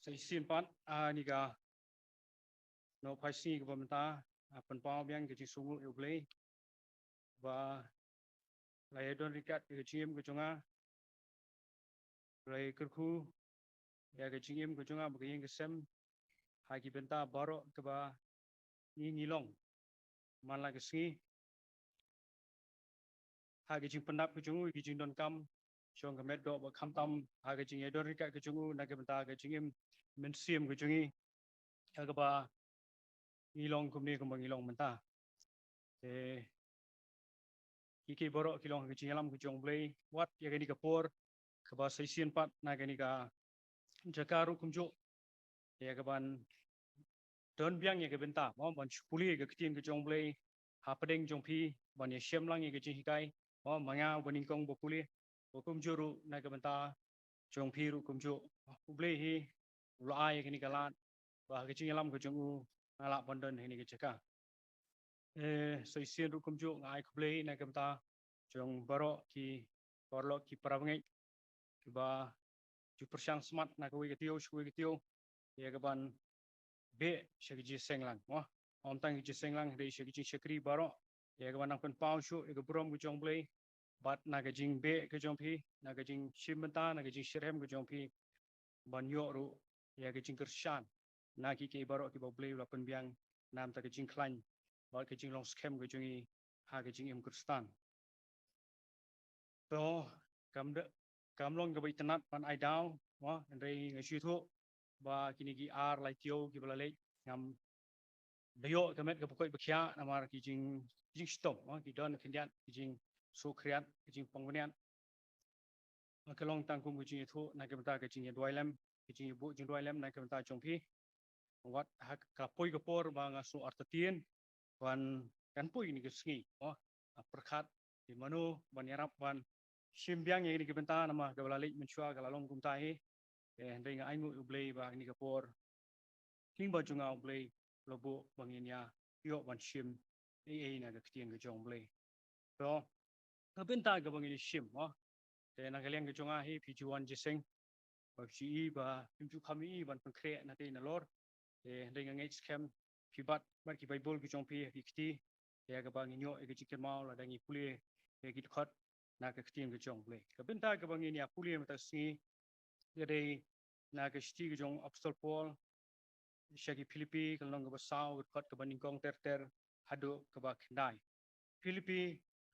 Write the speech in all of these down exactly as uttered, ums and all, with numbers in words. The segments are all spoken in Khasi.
Te shisien pat, ah, ngi ka, no, phai sngi kaba mynta, ah, pynpaw biang ka jingsngewnguh ïa U Blei ba la ïadon ryngkat ïa ka jingim ka jong nga, la ïakyrkhu ïa ka jingim ka jong nga bad ka ïing ka sem ha ki bynta baroh kaba ngi ngi long man la ka sngi, ha ka jingpyndap ka jong u, ka jingdonkam jong ka met doh, bad khamtam ha ka jingïadon ryngkat ka jong u na ka bynta ka jingim mynsiem ka jong ngi, ha kaba ngi long kumne kumba ngi long mynta. Te ki, ki baroh ki long ha ka jingïalam ka jong U Blei, wat ïa kane ka por kaba shisien pat na kane ka jaka ruh kumjuh, ïa kaban don biang ïa ka bynta, mo, ban shu pule ïa ka ktien ka jong U Blei hapdeng jong phi, ban ïashem lang ïa ka jinghikai, mo, ma nga uba nyngkong ba pule, bad kumjuh ruh na ka bynta jong phi ruh kumjuh. U Blei hi u la ai ïa kane ka lad ba ha ka jingïalam ka jong u nga lah ban don ha kane ka jaka. Eh, shisien ruh kumjuh nga ai khublei na ka bynta jong baroh ki paralok, ki parabangeit kiba ju pyrshang smat na kawei ka taïew sha kawei ka taïew ïa kaban beh sha ka jingseng lang, mo. Ym tang ka jingseng lang, hynrei sha ka jingshakri baroh, ïa kaban nang pynpaw shuh ïa ka burom ka jong U Blei, bad na ka jingbeh ka jong phi, na ka jingshim bynta, na ka jingshitrhem ka jong phi, ban ïoh ruh ïa ka jingkyrshan na ki, ki baroh kiba U Blei u la pynbiang na ka bynta ka jingkhlaiñ bad ka jinglong skhem ka jong ngi ha ka jingim Khristan. To, kam da, kam long kaba itynnad ban ai daw, mo, hynrei nga sngewthuh ba kine ki ar lai taïew kiba la leit ngam da ïoh ka met kaba koit ba khiah namar ki jing, jingshitom, mo, ki don khyndiat ki jingsngewkhriat, ki jingpang bniat. Ka long tang kum ka jingïathuh na ka bynta ka jingïaduwai lem, ka jingïabuh jingduwai lem na ka bynta jong phi. Wat ha ka poi ka por ba nga sngew artatien ban, kan poi kane ka sngi, mo, pyrkhat ïa mano ban ïarap ban shim biang ïa kane ka bynta namar kaba la leit mynshuwa ka la long kumta hi. Eh, hynrei nga ainguh ïa U Blei ba kane ka por, ktien ba jong nga U Blei u la buh ba ngin ïa ïoh ban shim ei ei na ka ktien ka jong U Blei. To, ka bynta kaba ngin ïa shim, mo. Te na ka liang ka jong nga hi, phi ju wan jingïaseng, ba phi ju i ba phim ju kham ïohi ban pynkhreh na tei na lor. Te hynrei nga ngeit skhem phi bat, bat ki Baibl ki jong phi ha ki kti, ïa kaba ngin ïoh ïa ka jingkynmaw lada ngi pule ïa ki dkhot na ka ktien ka jong U Blei. Ka bynta kaba ngin ïa pule mynta ka sngi ka dei na ka shithi ka jong u Apostol Paul sha ki Philippi, ka lynnong kaba saw, ka dkhot kaba nyngkong ter ter haduh kaba khyndai. Philippi,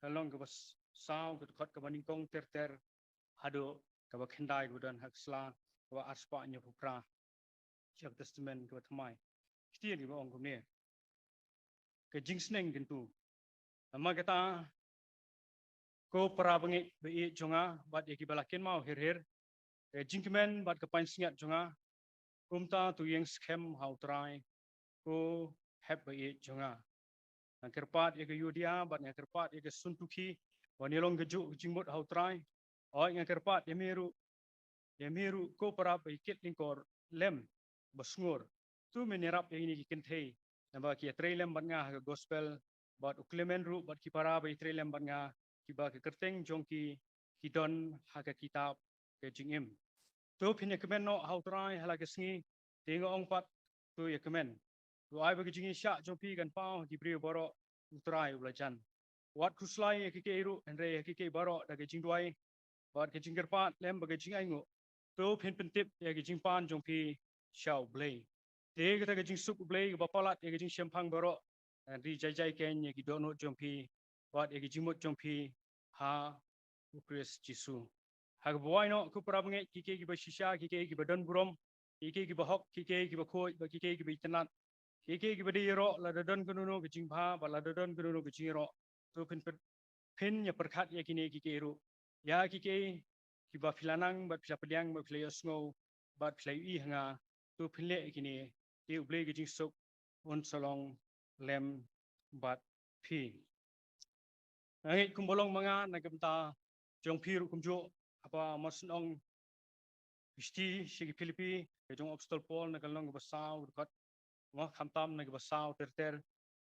ka lynnong kaba s-, saw, ka dkhot kaba nyngkong ter ter haduh kaba khyndai, kaba don ha ka sla kaba arspah hynñiewphew phra sha ka Testament kaba thymmai. Ktien kaba ong kumne: Ka jingsneng kyntu. Namar kata, ko para bangeit ba ïeit jong nga bad ïa kiba la kynmaw her her, ka jingkmen bad ka pansngiat jong nga, kumta to ïeng skhem ha U Trai, ko hep ba ïeit jong nga. Nga kyrpad ïa ka Yudia bad nga kyrpad ïa ka Suntuki ban ïa long kajuh ka jingmut ha U Trai. Hooid, nga kyrpad ïa me ruh, ïa me ruh ko para ba ïa kit lyngkor lem ba sngur, to men ïarap ïa kine ki kynthei, naba ki ïatrei lem bad nga ha ka gospel, bad u Klement ruh bad ki para ba ïatrei lem bad nga, kiba ka kyrteng jong ki ki don ha ka kitab ka jingim. To phin ïa kmen noh ha U Trai ha la ka sngi, te nga ong pat, to ïa kmen. To ai ba ka jingïaishah jong phi kan paw ha ki briew baroh, U Trai u la jan. Wat khuslai ïa kiei kiei ruh, hynrei ha kiei kiei baroh da ka jingduwai bad ka jingkyrpad lem bad ka jingainguh, to phin pyntip ïa ka jingpan jong phi sha U Blei. Te kata ka jingsuk U Blei kaba palat ïa ka jingshemphang baroh, kan ri jai jai keiñ ïa ki dohnud jong phi bad ïa ka jingmut jong phi ha U Khrist Jisu. Ha kaba wai noh, ko para bangeit, kiei kiei kiba shisha, kiei kiei kiba don burom, kiei kiei kiba hok, kiei kiei kiba khuid bad kiei kiei kiba itynnad, kiei kiei kiba dei ïaroh, lada don kano kano ka jingbha bad lada don kano kano ka jingïaroh, to phin, phin, phin ïa pyrkhat ïa kine kiei kiei ruh. Ïa kiei kiei kiba phi la nang bad phi la pdiang bad phi la ïohsngew bad phi la ïohi ha nga, to phin leh ïa kine, te U Blei ka jingsuk un sa long lem bad phi. Nga ngeit kumba long ma nga, na ka bynta jong phi ruh kumjuh, haba mar shen ong ka shithi sha ki Philippi ka jong u Apostol Paul, na ka lynnong kaba saw, ka dkhot, mo, khamtam na kaba saw ter ter,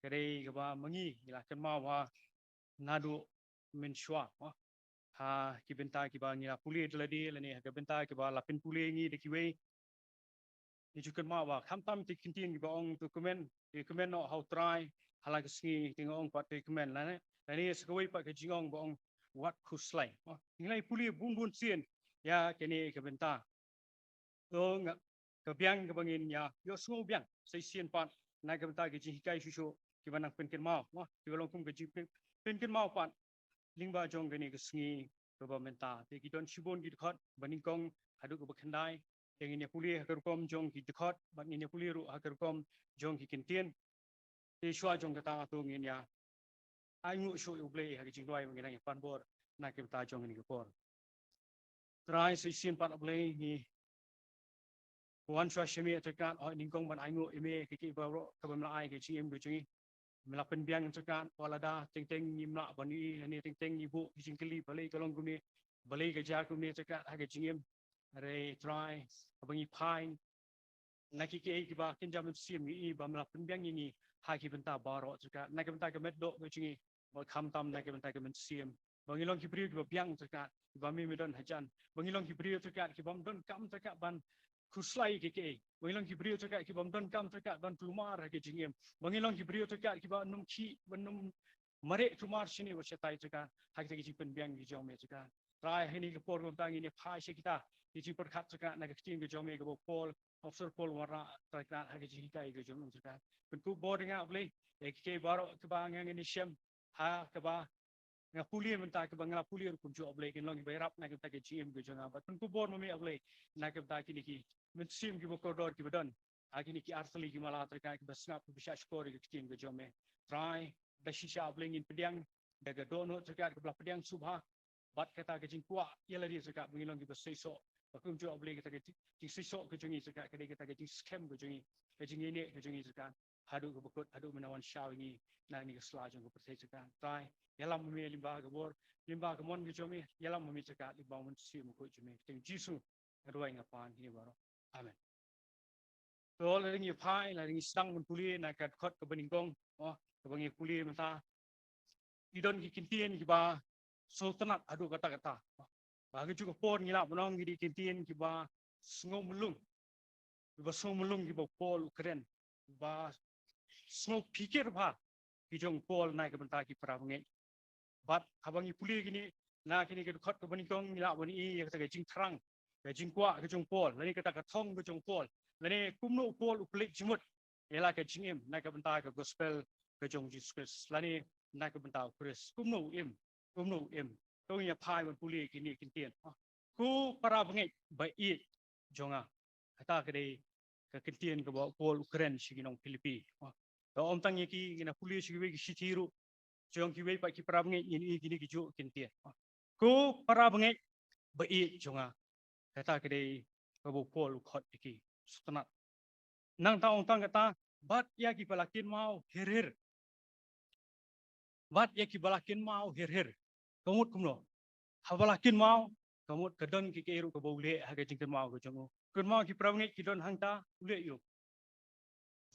ka dei kaba ma ngi ngi la kynmaw ha naduh mynshuwa, mo, ha ki bynta kiba ngi la pule da lade lane ha ki bynta kiba la pynpule ngi da kiwei. Ngi ju kynmaw ba khamtam te ki ktien kiba ong to kmen, te kmen noh ha U Trai ha la ka sngi, te nga ong pat te kmen lane, lane sa kawei pat ka jingong ba ong wat khuslai. Oh, ngi la ïa pule bun bun sien ïa kane ka bynta. To nga, ka biang kaba ngin ïa ïohsngew biang sa shisien pat na ka bynta ka jinghikai shuh shuh kiba nang pynkynmaw, oh, kiba long kum ka jingpyn, pynkynmaw pat lyngba jong kane ka sngi kaba mynta. Te ki don shibun ki dkhot ba nyngkong haduh kaba khyndai. Te ngin ïa pule ha ka rukom jong ki dkhot bad ngin ïa pule ruh ha ka rukom jong ki ktien. Te shuwa jong kata to ngin ïa ainguh shuh ïa U Blei ha ka jingduwai ba ngin nang ïa pan bor na ka bynta jong kane ka por. Trai sa shisien pat U Blei ngi wan shuwa sha me, Trai Kynrad, hooid nyngkong ban ainguh ïa me ïa kiei kiei baroh kaba me la ai ha ka jingim ka jong ngi. Me la pynbiang, Trai Kynrad, wat lada teng teng ngim lah ban ïohi, lane teng teng ngi buh ki jingkylli balei ka long kumne, balei ka jia kumne, Trai Kynrad, ha ka jingim. Hynrei Trai, haba ngi phai na kiei kiei kiba kynja mynsiem, ngi i ba me la pynbiang ïa ngi ha ki bynta baroh, Trai Kynrad, na ka bynta ka met doh ka jong ngi bad khamtam na ka bynta ka mynsiem. Ba ngin long ki briew kiba biang, Trai Kynrad, kiba me me don hajan. Ba ngin long ki briew, Trai Kynrad, kibym donkam, Trai Kynrad, ban khuslai kiei kiei. Ba ngin long ki briew, Trai Kynrad, kibym donkam, Trai Kynrad, ban kulmar ha ka jingim. Ba ngin long ki briew, Trai Kynrad, kiba ym nym khih, ba ym nym mareh kulmar shane bad shatai, Trai Kynrad, ha kita ki jingpynbiang ki jong me, Trai Kynrad. Trai, ha kane ka por kumta ngin ïa phai sha kita ki jingpyrkhat, Trai Kynrad, na ka ktien ka jong me kaba u Paul, u Apostol Paul u wanrah, Trai Kynrad, ha ka jinghikai ka jong u, Trai Kynrad. Pynkup bor ïa nga, U Blei, ïa kiei kiei baroh kiba ngan ïa shem ha kaba nga pule mynta, kaba nga la pule ruh kumjuh, U Blei, kin long kiba ïarap na ka bynta ka jingim ka jong nga. Bad pynkup bor ma me, U Blei, na ka bynta kine ki mynsiem kiba kordor kiba don ha kine ki artylli ki mala, Trai Kynrad, kiba sngap, kiba shahshkor ïa ka ktien ka jong me. Trai, da shisha, U Blei, ngin pdiang da ka dohnud, Trai Kynrad, kaba la pdiang sngewbha bad kata ka jingkwah ïa lade, Trai Kynrad, ba ngin long kiba seisoh. Ba kumjuh, U Blei, kata ka jing, jingseisoh ka jong ngi, Trai Kynrad, ka dei kata ka jingskhem ka jong ngi, ka jingïaineh ka jong ngi, Trai Kynrad, haduh kaba kut, haduh ba me wan shaw ïa ngi na kane ka sla jong ka pyrthei, Trai Kynrad. Trai, ïalam ma me lyngba ka bor, lyngba ka mon ka jong me, ïalam ma me, Trai Kynrad, lyngba u Mynsiem Bakhuid jong me. Kyrteng Jisu nga duwai, nga pan kine baroh. Amen. To, lada ngi phai, lada ngi sdang ban pule na ka dkhot kaba nyngkong, oh, kaba ngi pule mynta, ki don ki ktien kiba sngewtynnat haduh katta katta. Ba ha kajuh ka por ngi lah ban ong ki dei ki ktien kiba sngewmlung, kiba sngewmlung kiba u Paul u kren, ba sngewphikir bha ki jong u Paul na ka bynta ki para bangeit. Bad haba ngi pule kine, na kine ki dkhot kaba nyngkong, ngi lah ban ïohi ïa kata ka jingthrang, ka jingkwah ka jong u Paul, lane kata ka thong ka jong u Paul, lane kumno u Paul u pynleit jingmut ïa la ka jingim na ka bynta ka gospel ka jong u Jisu Khrist, lane na ka bynta u Khrist, kumno u im, kumno u im. To ngin ïa phai ban pule kine ki ktien. Ko para bangeit ba ïeit jong nga. Kata ka dei ka ktien kaba u Paul u kren sha ki nong Philippi. To ym tang ïa ki, ngin ïa pule sha kiwei ki shithi ruh jong kiwei pat ki para bangeit, ngin ïohi kine ki juh ki ktien. Ko para bangeit ba ïeit jong nga. Kata ka dei kaba u Paul u khot ïa ki. Sngewtynnat. Nangta ong tang kata, bad ïa kiba la kynmaw hir hir. Bad ïa kiba la kynmaw hir hir. Ka mut kumno? Haba la kynmaw, ka mut ka don kiei kiei ruh kaba u leh ha ka jingkynmaw ka jong u. Kynmaw ki para bangeit ki don hangta, u leh ïa u.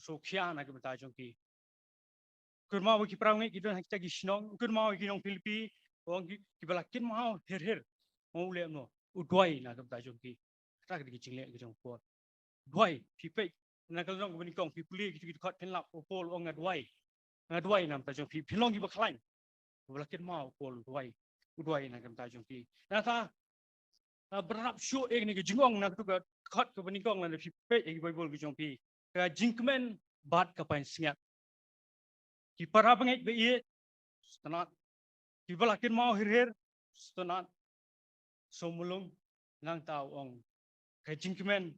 Sngewkhia na ka bynta jong ki. Kynmaw ba ki para bangeit ki don ha kita ki shnong, kynmaw ki nong Philippi, ong ki, kiba la kynmaw hir hir. Ong u leh kumno? U duwai na ka bynta jong ki. Kata ka dei ka jingleh ka jong u Paul. Duwai, phi peit na ka lynnong kaba nyngkong, phi pule kita ki dkhot, phin lap u Paul u ong nga duwai. Nga duwai na ka bynta jong phi, phin long kiba khlaiñ. Ba la kynmaw u Paul u duwai, u duwai na ka bynta jong phi. Nangta, ah, ba rap shuh ïa kane ka jingong na kato ka dkhot kaba nyngkong, lada phi peit ïa ki Baibl ki jong phi, ka jingkmen bad ka pansngiat. Ki para bangeit ba ïeit, sngewtynnat. Kiba la kynmaw hir hir, sngewtynnat. Sngewmlung, nangta u ong ka jingkmen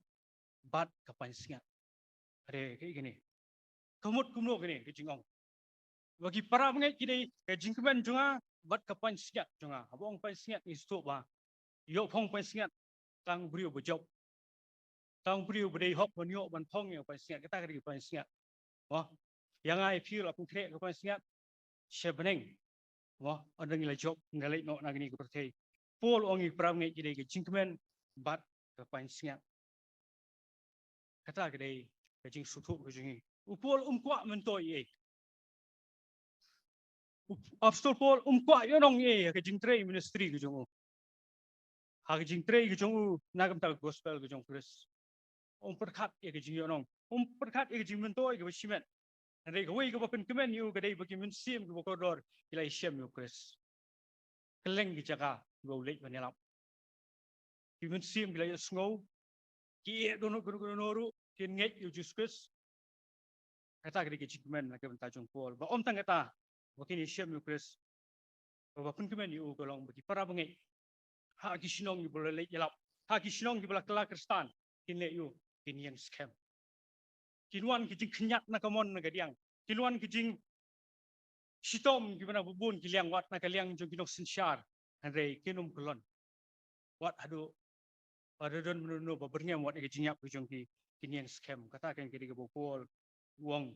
bad ka pansngiat. Are, kaei kane? Ka mut kumno kane ka jingong? Ba ki para bangeit ki dei ka jingkmen jong nga bad ka pansngiat jong nga. Haba ong pansngiat ngi sngewthuh ba ïoh phong pansngiat tang u briew ba jop. Tang u briew ba dei hok ban ïoh ban phong ïa ka pansngiat, kata ka dei ka pansngiat. Mo, ïa nga ïa phi la pynkhreh ka pansngiat sha bneng. Mo, ynda ngi la jop, ngi la leit noh na kane ka pyrthei. Paul u ong ïa ki para bangeit ki dei ka jingkmen bad ka pansngiat. Kata ka dei ka jingsngewthuh ka jong ngi. U Paul um kwah myntoi ei. U Apostol Paul um kwah ïohnong ei ha ka jingtrei ministry ka jong u. Ha ka jingtrei ka jong u na ka bynta ka gospel ka jong u Khrist. Um pyrkhat ïa ka jingïohnong, um pyrkhat ïa ka jingmyntoi kaba shimet. Hynrei kawei kaba pynkmen ïa u ka dei ba ki mynsiem kiba kordor ki la ïashem ïa u Khrist. Kylleng ki jaka kiba u leit ban ïalap, ki mynsiem ki la ïohsngew, ki ïeh dohnud kano kano ruh, kin ngeit ïa u Jisu Khrist. Kata ka dei ka jingkmen na ka bynta jong u Paul. Ba ym tang kata, ba kin ïashem ïa u Khrist, ba ba pynkmen ïa u ka long ba ki para bangeit ha ki shnong kiba la leit ïalap, ha ki shnong kiba la kylla Khristan, kin leh ïa u, kin ïeng skhem. Kin wan ki jingkhñiat na ka mon na ka diang, kin wan ki jingshitom kiba na bun ki liang, wat na ka liang jong ki nongsynshar. Hynrei kin ym kyllon. Wat haduh ba da don mano mano ba byrngem wat ïa ka jingïap ka jong ki, kin ïeng skhem. Kata ka dei kaba u Paul u ong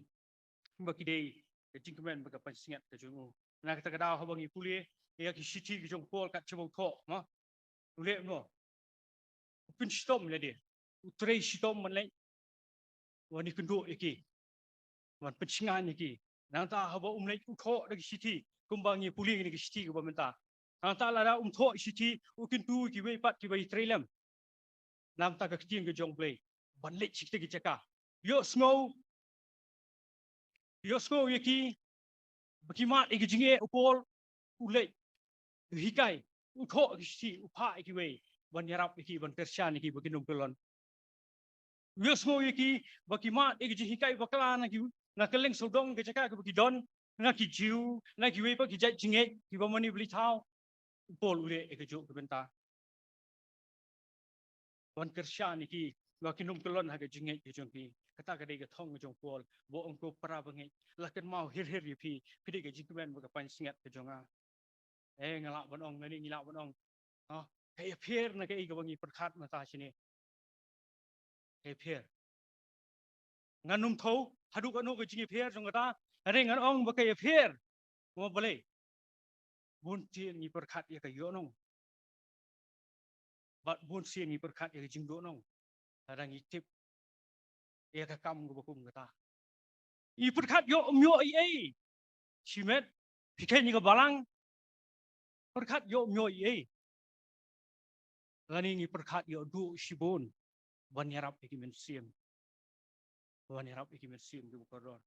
ba ki dei ka jingkmen bad ka pansngiat ka jong u. Na kata ka daw haba ngi pule ïa ki shithi ka jong u Paul kat shaba u thoh, ma, u leh mo, u pynshitom lade, u trei shitom ban leit ban ïakynduh ïa ki, ban pynshngaiñ ïa ki. Nangta haba um leit u thoh da ki shithi, kumba ngi pule ngi ki shithi kaba mynta. Nangta lada um thoh shithi, u kyntu kiwei pat kiba ïatrei lem. Nangta ka ktien ka jong U Blei ban leit sha kita ki jaka, ïohsngew, ïohsngew ïa ki, ba ki mad ïa ki jingeh, u Paul u leit, u hikai, u thoh ki shithi, u phah ïa kiwei ban ïarap ïa ki, ban kyrshan ïa ki ba kin ym kyllon. U ïohsngew ïa ki ba ki mad ïa ki jinghikai bakla na ki, na kylleng sawdong ka jaka kaba ki don, na ki Jiw, na kiwei pat ki jait jingngeit kiba mane ba leit thaw. U Paul u leh ïa kajuh ka bynta ban kyrshan ïa ki ba kin ym kyllon ha ka jingngeit ka jong ki. Kata ka dei ka thong ka jong u Paul. Ba ong, ko para bangeit, la kynmaw hir hir ïa phi, phi dei ka jingkmen bad ka pansngiat ka jong nga. Eh, nga lah ban ong, nga ni ngi lah ban ong, ha, ka ïapher na kaei kaba ngi pyrkhat mynta shane. Ka ïapher. Ngan ym thew haduh katno ka jingïapher jong kata, hynrei ngan ong ba ka ïapher. Mo balei? Bun sien ngi pyrkhat ïa ka ïohnong, bad bun sien ngi pyrkhat ïa ka jingduhnong. Lada ngi tip ïa ka kam kaba kum kata, ngi pyrkhat ïoh ym ïoh ei ei. Shimet, phi khein ïa ka balang, pyrkhat ïoh ym ïoh ei ei. Lane ngi pyrkhat ïoh duh shibun ban ïarap ïa ki mynsiem, ban ïarap ïa ki mynsiem kiba kordor.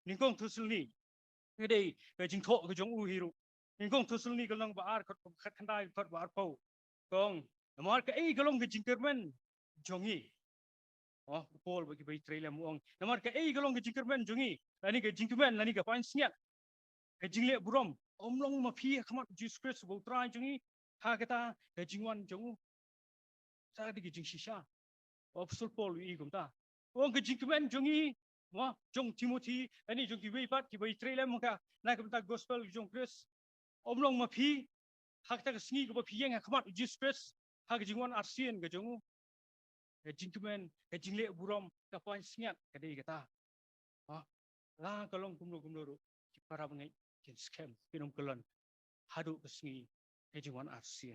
Nyngkong Thessaloni, ka dei ka jingthoh ka jong u hi ruh. Nyngkong Thessaloni ka lynnong ba ar, dkhot khatkhyndai, dkhot ba arphew. Ka ong, namar kaei ka long ka jingkyrmen jong ngi. Oh, u Paul bad kiba ïatrei lem u ong, namar kaei ka long ka jingkyrmen jong ngi, lane ka jingkmen, lane ka pansngiat, ka jingleh burom, ym long ma phi ha khmat u Jisu Khrist uba u Trai jong ngi, ha kata ka jingwan jong u. Kata ka dei ka jingshisha. U Apostol Paul u ïohi kumta. U ong ka jingkmen jong ngi, mo, jong u Timothi, lane jong kiwei pat kiba ïatrei lem ha ka, na ka bynta ka gospel jong u Khrist, ym long ma phi ha kata ka sngi kaba phi ïeng ha khmat u Jisu Khrist ha ka jingwan arsien ka jong u. Ka jingkmen, ka jingleh burom, ka pansngiat ka dei kata. Ha, la ka long kumno kumno ruh, ki para bangeit kin skhem, kin ym kyllon haduh ka sngi ka jingwan arsien.